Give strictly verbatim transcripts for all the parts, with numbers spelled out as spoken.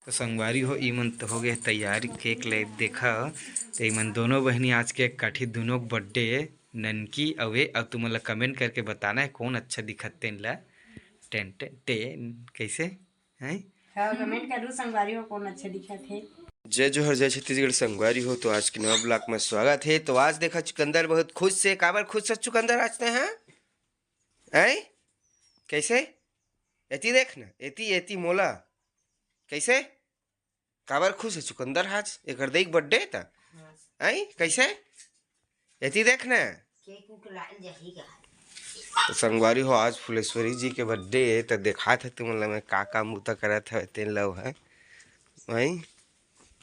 तो संगवारी हो, इमन तो हो गए तैयार केक ले। देखा, तो इमन दोनों बहिनी आज केक काटी, दोनों बर्थडे ननकी अवे। अब तुमन ला कमेंट करके बताना है कौन अच्छा दिखत तेन ला। टेन टेन टेन, कैसे है? हाँ, कमेंट करू संगवारी हो कौन अच्छा दिखत है। जय जोहर, जय छत्तीसगढ़ संगवारी हो। तो आज के नवा ब्लॉग में स्वागत है। तो आज देखा चुकंदर बहुत खुश से, काबर खुश से चुकंदर आज ते हैं? हैं? कैसे? एती देख ना, एती, एती मोला। कैसे? काबर खुश है चुकंदर आज? एकर देख बर्थडे त। हैं? कैसे? एती देख ना। केक उक लान जाही का। तो संगवारी हो, आज फुलेश्वरी जी के बर्थडे है, तो देखात है तुमन ला मैं का का मुता करत है तेन लव है। हैं?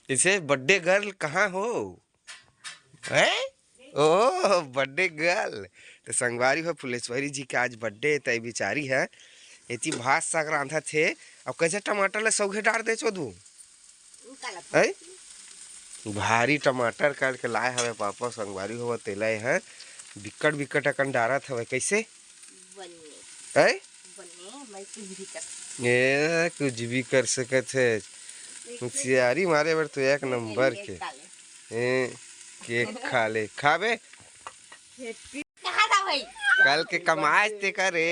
इसे बर्थडे गर्ल कहाँ हो? हैं? ओ, बर्थडे गर्ल। तो संगवारी हो, फुलेश्वरी जी के आज बर्थडे, तय बिचारी है एती भात साग रांधत हे। अब कैसे टमाटर ला सौघे डार दे चोदू? हैं? भारी टमाटर काट के लाए हवे पापा, संगवारी हो, तेला है बिकट बिकट अकन डारत हवे। कैसे? बने। हैं? बने, मैं कुछ भी कर सकती ए, कुछ भी कर सकत है। हूँ। होशियारी मारे बर तो एक नंबर के। खा ले। ए, केक खा ले, खाबे? कहाँ था भाई? कल के कमाए ते करे,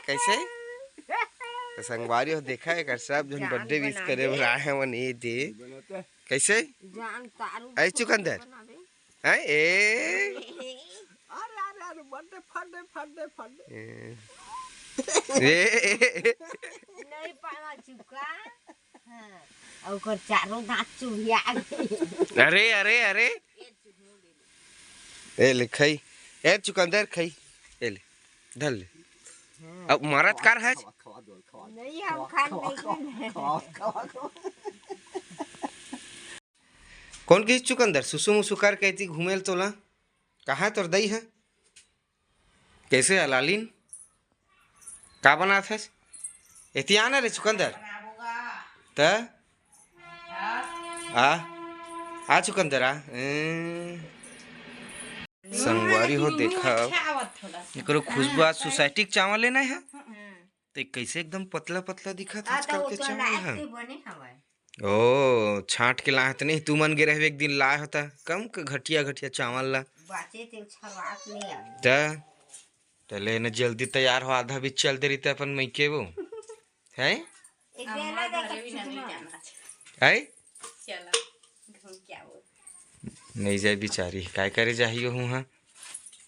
कैसे? तो संगवारी हो, देखा है कर सब जन बर्थडे विश करे बर आए हैं, वो नहीं दे। कैसे? जान तारू ऐ चुकंदर। बनावे। हैं? ए। अरे, अरे, अरे, बर्थडे, फड्डे, फड्डे, फड्डे। ए। ए। नहीं पाना चुका। हाँ। और ओकर चारों दांत चुहिया गए। अरे, अरे, अरे। ए ले, खाई। ए, चुकंदर, खाई। ए ले, धर ले। अब मारत कार है? नहीं, हम खान नहीं खाए। कौन किस चुकंदर सुसु मुसु कर कहती घूमेल तोला? कहाँ तोर दई है? कैसे हलालिन? का बनात हस? एती आना रे चुकंदर। त आ, आ चुकंदर आ। ए। संगवारी हो, देखा, एकरो खुशबू आज सोसाइटी के चावल लेना है। ते कैसे एकदम पतला पतला दिखत है आजकल के चावल है। ओ, छांट के लाए त नहीं, तू मन गे रहबे एक दिन लाए होता कम के घटिया घटिया चावल ला। बाचे ते छवाक नहीं आवे। त, त ले न जल्दी तैयार हो, आधा बीच चल दे रही ते अपन मइके वो। हैं? एक बेला हमार देखा घरे भी चुकना। नहीं जाना है। हैं? चला, घूम के आओ। नहीं जाए बिचारी, काय करे जाही ओहू हा?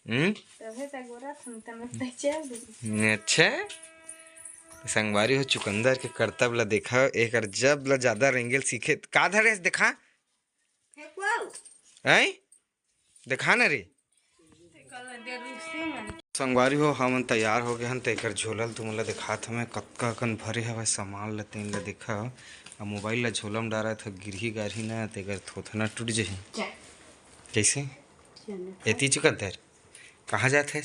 हम्म? तभे त गोरा थम तम त चल दे। अच्छा? संगवारी हो, चुकंदर के करतब ला देखा, एकर जब ला ज्यादा रेंगेल सीखे, का धरे देखा? फेंकवाओ। हैं? देखा ना रे। संगवारी हो, हमन तैयार हो गए हन, तेकर झोला ल तुमन ला देखात हमें, कतका अकन भरे हवय सामान ला, तेन ला देखा। अब मोबाइल ला झोला में डारा त गिरही गारही ना, तेकर थोथना टूट जही। चल। कैसे? चल। एती चुकंदर, कहाँ जात है?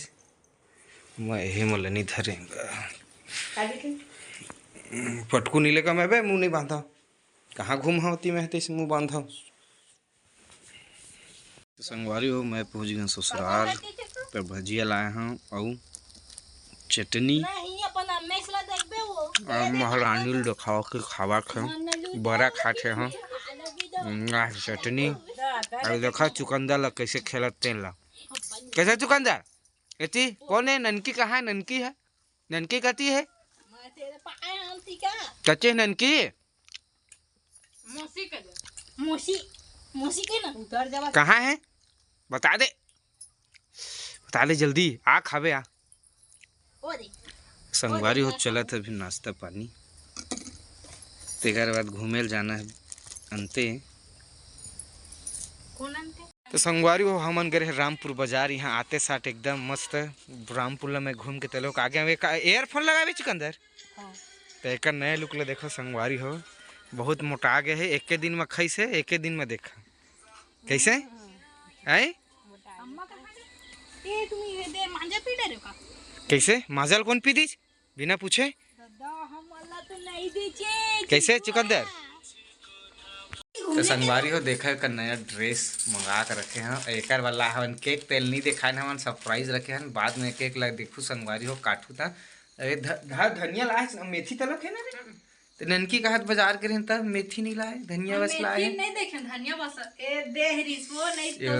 मैं एहे मोला नहीं धरेंगा। पटकू नहीं लेगा मैं बे, मुंह नहीं बांधा। कहाँ घूम होती मैं तेसे मुंह बांधा। तो संगवारी हो, मैं पहुंच गया ससुराल। तो भजिया लाए हंव अउ चटनी। नहीं, अपन अम्मेस ला देखबे वो। अउ महारानी ल देखाओ के खावा खे, बड़ा खाथे हंव। ना चटनी। अउ देखा चुकंदर ला कैसे खेलत तेन ला। कैसे चुकंदर? एती कौन है? ननकी कहाँ है? ननकी है? ननकी कती है? मैं तेरे पाए आलती का? कच्चे ननकी? मौसी के दे। मौसी, मौसी के ना। उतर जावा। कहाँ है? बता दे, बता दे जल्दी, आ खाबे आ। ओ दे। संगवारी हो, चलत है अभी नाश्ता पानी, तेकर बाद घूमे ल जाना है अंते। कौन अंते? तो संगवारी हो, हमन गए रहे रामपुर बाजार। यहाँ आते साथ एकदम मस्त रामपुर ला मैं घूम के तलोक आ गया। एक earphone लगावे चुकंदर। हाँ। तो एक नया look ला देखो संगवारी हो, बहुत मोटा आ गया है। एक के दिन में खाइस है, एक के दिन में देखा कैसे। हैं? अम्मा कहाँ गई? ए, तुम ये दे मांजा पी डरे का? कैसे? मांजा ल कौन पी दीस? बिना पूछे? दादा, हम वाला तो नहीं दीजिए। कैसे चुकंदर? तो संगवारी हो, देखा एकर नया dress मंगा के रखे हैं। एकर वाला हवन cake, तेल नहीं दिखाए हवन, surprise रखे हैं। बाद में cake ला देखू संगवारी हो, काटू ता। अरे ध-, ध-, धनिया लाए, मेथी तलक है ना रे? तो ननकी कहत बाजार गे रहेन, तब मेथी नहीं लाए, धनिया बस लाए। मेथी नहीं देखे, धनिया बस। ए, देह रिसवो नहीं तो यो।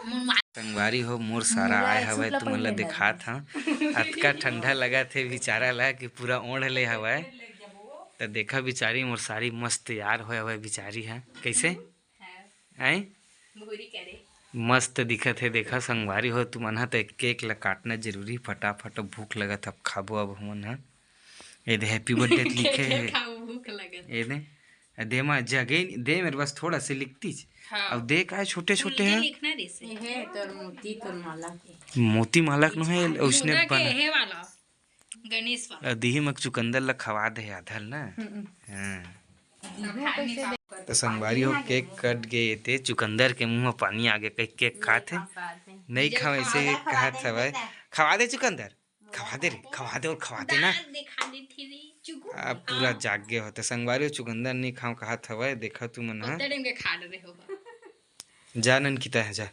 मोर माँ संगवारी हो, मोर सारा आए हवय, तुमन ला देखात हंव। अतका ठंडा लगत हे बिचारा ला कि पूरा ओढ़ ले हवय। त देखा बिचारी, मोर सारी मस्त तैयार होय हवय बिचारी ह। कैसे? आए? मस्त दिखत हे। देखा संगवारी हो, तुमन ह त केक ला काटना जरूरी, फटाफट भूख लगत हे, अब खाबो अब हमन ह। ए दे, हैप्पी बर्थडे लिखे हे। खाओ, भूख लगत। ए दे, ए दे मा जगे, दे मेरे बस थोड़ा से लिखतीच। हाँ। अब दे का छोटे-छोटे हैं। लिखना रहिसे। ये है तोर मोती, तोर माला के। मोती माला के नो है, उसने बना। हे वाला, गणेश वाला। अ, दिही मक चुकंदर ला खवा दे आधल ना। हम्म। हाँ। तो संगवारी हो, केक कट गे ते चुकंदर के मुंह में पानी आ गे, कह केक खात हे। नहीं खाओ, ऐसे कहत हवय। खवा दे चुकंदर। खवा दे रे, खवा दे और खवा दे ना। दांत दिखा देथे रे, चुकू। अब पूरा जाग गे होते संगवारी हो, चुकंदर नहीं खाओ कहत हवय, देखा तुमन ह। उतरे में खा डरे हो। जा ननकी तय ह, जा।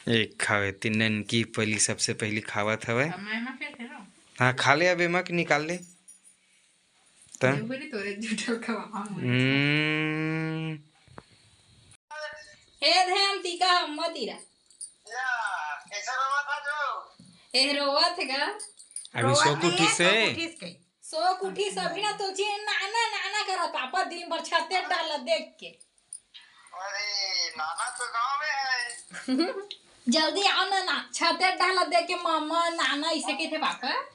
एक खावे, तीन ननकी पहली, सबसे पहली खावत हवय। अब मैं, मैं फिर खेलो। हाँ, खा ले, अब एमा के निकाल ले। त? देवगरी तोरे जुटल खवा हम। हम्म। हे ध्यान टीका हम मत इरा। ए रोवत हे गा। अभी सो रोवत नहीं कुठी है, से। सो कुठी से। सो कुठी से अभी ना तो चीन नाना नाना करा पापा दिन भर छाते डाला देख के। अरे, नाना तो गांव में है। जल्दी आओ ना, ना, छाते डाला देख के मामा, नाना इसे कहिथे पापा।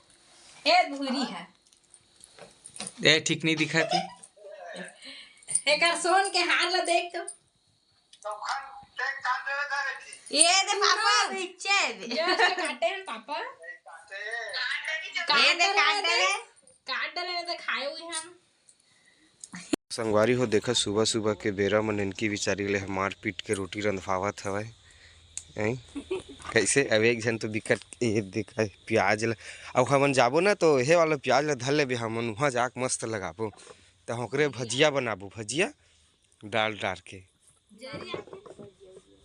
ए धुरी है। ए, ठीक नहीं दिखाते। एकर सोन के हार ला देख तो। तो खान, केक काट देवे था बेटी। ये दे पापा, पीछे दे। Just काटे हैं पापा। काट ये दे, काट दे। काट डाले, तो खाए हुए हम। संगवारी हो, देखा, सुबह सुबह के बेरा म ननकी बिचारी ले मार पीट के रोटी रंधवावत हवय। हैं? कैसे? अब एक झन तो बिकट, ये देखा, प्याज ल, अब हमन जाबो ना, तो हे वाला प्याज ल धर लेबे हमन, उहाँ जाके मस्त लगाबो, त ओकरे भजिया बनाबो, भजिया डाल डाल के।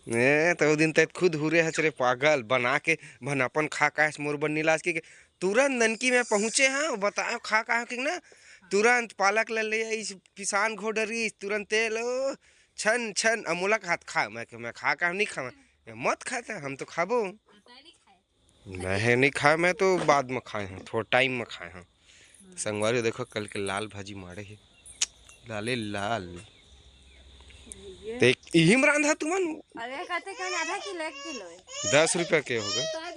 ए, त ओ दिन तै खुद हुरे हच रे पागल, बना के भन अपन खा काहे मोर बर निलाज के, के तुरंत ननकी में पहुँचे हाँ, बताओ खा काहे के ना, तुरंत पालक ले ले आइस, पिसान घो डरिस, तुरंत तेल, ओ, छन छन, अमोला के हाथ खा, मैं, मैं खा काहे नहीं खावा, मत खाता, हम तो खाबो। मैं हे नहीं खाए, मैं तो बाद में खाए हूँ, थोड़ा टाइम में खाए हूँ। संगवारी देखो, कल के लाल भाजी मारे हे, लाले लाल। देख, इही में रांधा तुमन। अरे, कहते कौन आधा किलो, एक किलो है। दस रुपया के होगा।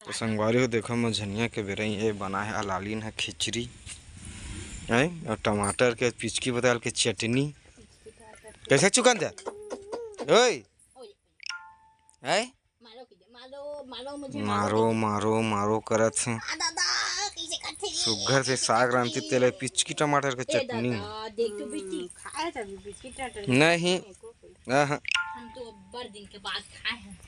तो संगवारी हो, देखो, मझनिया के बेरा ये बना है, अलालीन है खिचड़ी, हैं, और टमाटर के पिचकी बताल के चटनी। कैसे चुकंदर? ओए, हैं? मारो, मारो, मारो मुझे, मारो, मारो, मारो करत हे। आ दादा, कैसे करथे? सुग्घर से साग रांधती, तेल पिचकी टमाटर के ए चटनी। दादा, देख तो बेटी, खाए तभी पिचकी टमाटर के नहीं। चटनी को। आहा। हम तो अब्बड़ दिन के बाद खाए हैं।